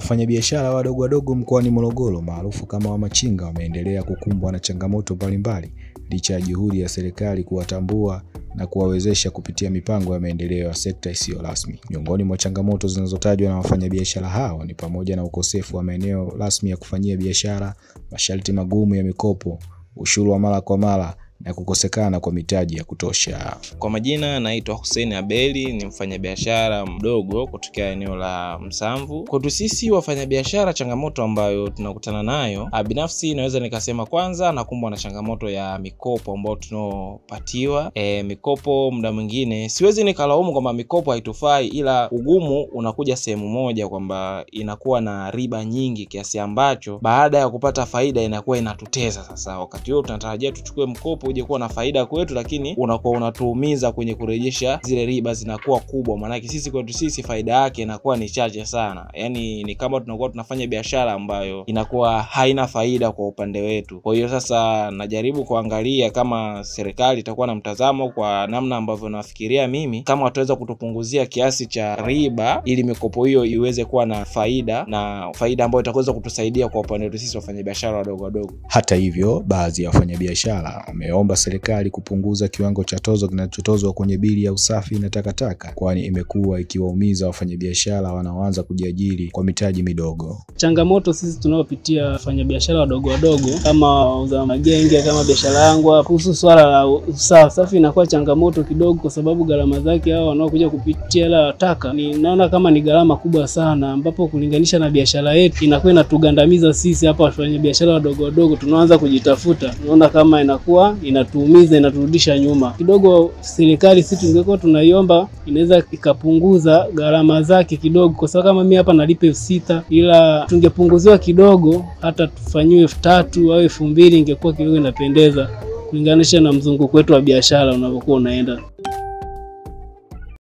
Wafanyabiashara wadogo wadogo mkoani Morogoro maarufu kama wamachinga wameendelea kukumbwa na changamoto mbalimbali licha ya juhudi ya serikali kuwatambua na kuwawezesha kupitia mipango ya maendeleo ya sekta isiyo rasmi. Miongoni mwa changamoto zinazotajwa na wafanyabiashara hao ni pamoja na ukosefu wa maeneo rasmi ya kufanyia biashara, masharti magumu ya mikopo, ushuru wa mara kwa mara na kukosekana kwa mitaji ya kutosha. Kwa majina naitwa Hussein Abeli, ni mfanyabiashara mdogo kutokea eneo la Msamvu. Kwetu sisi wafanyabiashara, changamoto ambayo tunakutana nayo, binafsi naweza nikasema kwanza nakumbwa na changamoto ya mikopo ambayo tunaopatiwa. Mikopo muda mwingine siwezi nikalaumu kwamba mikopo haitufai, ila ugumu unakuja sehemu moja kwamba inakuwa na riba nyingi kiasi ambacho baada ya kupata faida inakuwa inatutesa. Sasa wakati huo tunatarajia tuchukue mkopo uje kuwa na faida kwetu, lakini unakuwa unatuumiza kwenye kurejesha, zile riba zinakuwa kubwa. Maana sisi kwetu sisi faida yake inakuwa ni chache sana. Yaani ni kama tunakuwa tunafanya biashara ambayo inakuwa haina faida kwa upande wetu. Kwa hiyo sasa najaribu kuangalia kama serikali itakuwa na mtazamo kwa namna ambavyo nafikiria mimi, kama wataweza kutupunguzia kiasi cha riba ili mikopo hiyo iweze kuwa na faida, na faida ambayo itaweza kutusaidia kwa upande wetu sisi wafanyabiashara wadogo wadogo. Hata hivyo, baadhi ya wafanyabiashara wameomba serikali kupunguza kiwango cha tozo kinachotozwa kwenye bili ya usafi na takataka, kwani imekuwa ikiwaumiza wafanyabiashara wanaoanza kujiajiri kwa mitaji midogo. Changamoto sisi tunayopitia wafanyabiashara wadogo wadogo kama wauza magenge, kama biashara yangu, kuhusu swala la usafi inakuwa changamoto kidogo, kwa sababu gharama zake hao wanaokuja kupitia hela taka ni naona kama ni gharama kubwa sana, ambapo kulinganisha na biashara yetu inakuwa inatugandamiza sisi hapa wafanyabiashara wadogo wadogo tunaanza kujitafuta. Tunaona kama inakuwa inatuumiza, inaturudisha nyuma kidogo. Serikali sisi tungekuwa tunaiomba inaweza ikapunguza gharama zake kidogo, kwa sababu kama mimi hapa nalipa 6,000 ila tungepunguziwa kidogo hata tufanyiwe 3,000 au 2,000 ingekuwa kidogo inapendeza kulinganisha na mzunguko wetu wa biashara unavyokuwa unaenda.